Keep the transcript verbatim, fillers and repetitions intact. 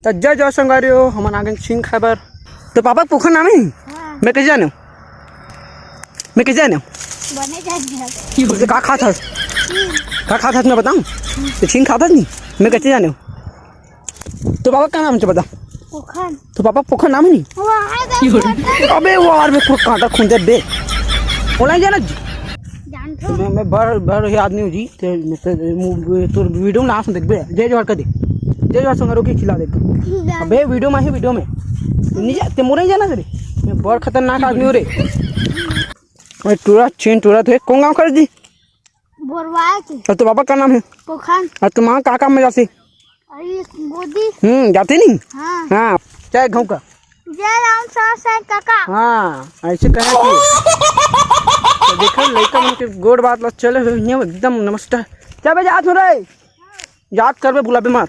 त जय जोहार संगवारी हो, हमन आ गेन छींक खाए बर। तोर पापा के पोखर नाम हे? हाँ। मैं कइसे जानेंव? मैं कइसे जानेंव? बने जान जात। तैं का खात हस? का खात हस, मैं बताऊं? तैं छींक खात हस नी, मैं कइसे जानेंव? तोर पापा के का नाम हे, बता। पोखर। तोर पापा के पोखर नाम हे नी? वो है दे पोखर। अबे वो यार, मैं पूरा कांटा खूंद देबे। ओला नइ जानस जी। जानथों। मैं, मैं बड़, बड़ ही आदमी हूँ जी। ते, ते, मु-, तोर video में नाम सुन देखबे। जय जोहार कर दे। जय जोहार संगवारी हो के खिला दे। अबे video में ही, video में। नइ जा, तैं मोला नइ जानस रे। मैं बड़ खतरनाक आदमी हूँ रे। ओए टूरा, छींक टूरा, तैं कोन गाँव कर जी? बोरवाए के। अउ तोर पापा के का नाम हे? पोखर। अउ तोर माँ का काम में जाथे? अरे गोदी। हम्म, जाथे नी? हाँ। हाँ, चाय घाँव का। जय राम साहब साहब काका। हाँ, अइसे कहना चाहिए। त देखो, लइका मन के गोठ बात ला चले हुए एकदम नमस्कार। चल बे, जात हँव रे। याद करबे, भुलाबे मत।